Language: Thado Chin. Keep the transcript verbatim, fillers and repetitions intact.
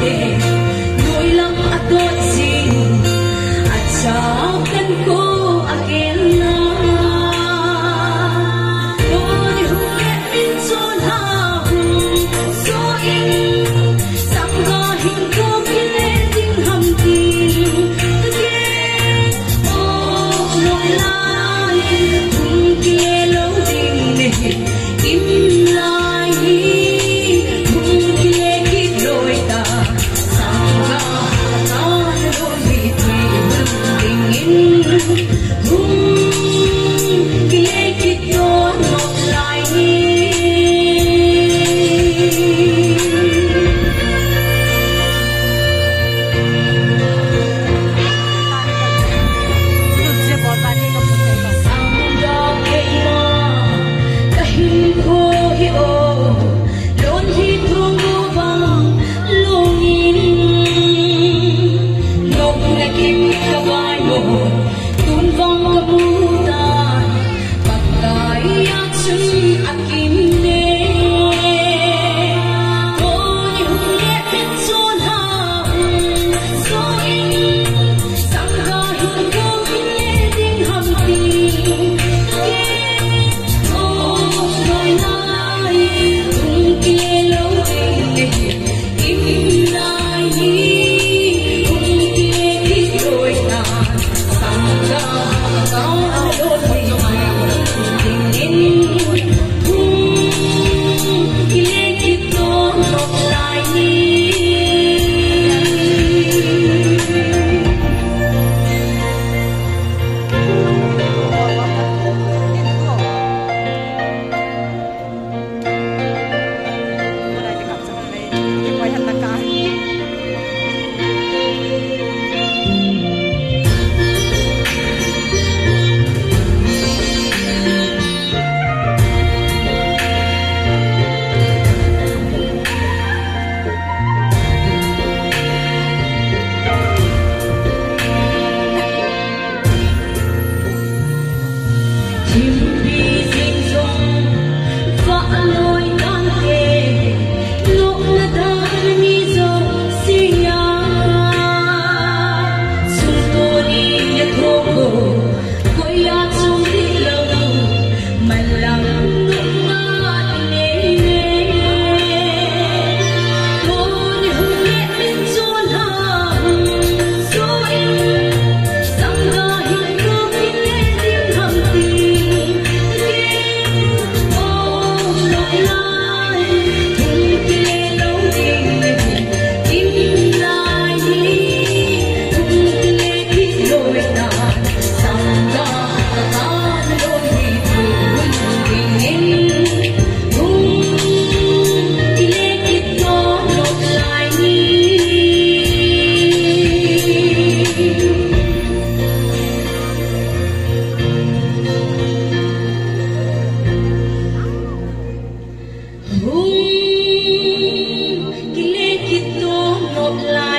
Noilam a dot jing, a chau kan ko a gen na. Noi hung le min chon ha hung so in, sangkah hin ko kile ding ham tin ka gen. O, noi lai hung kile lou ding nahi. Im lai hi hung kile kit loi ta, sangkah tan loi hi tui hun dingin hung kile kit lou nop lai hi. Sangkah keima ka hinkho hi o, lon hi thong o bang lungin, nopna kim ka vai mo, tun vang ka mu ta, Pakai a chun a kim ne. Ko ni hung le min chon ha hung so in, sangkah hin ko kile ding ham tin ka gen. O, noi lai hung kile lou ding nahi. Im lai hi hung kile kit loi ta, sangkah tan loi hi tui hun dingin hung kile kit lou nop lai hi. Thimpi jing jong vah loi tante, nopna dan mi jong singa. Sungtoni na thong ko, koi a chung ti lou, malang nopna nei nei. Ko ni hung le min chon ha hung so in, sangkah hin ko kile ding ham tin ka gen. O, noi lai hung kile lou ding nahi. Im lai hi hung kile kit loi ta, sangkah tan loi hi tui hun dingin hung kile kit lou nop lai hi. Hung kile kit lou nop lai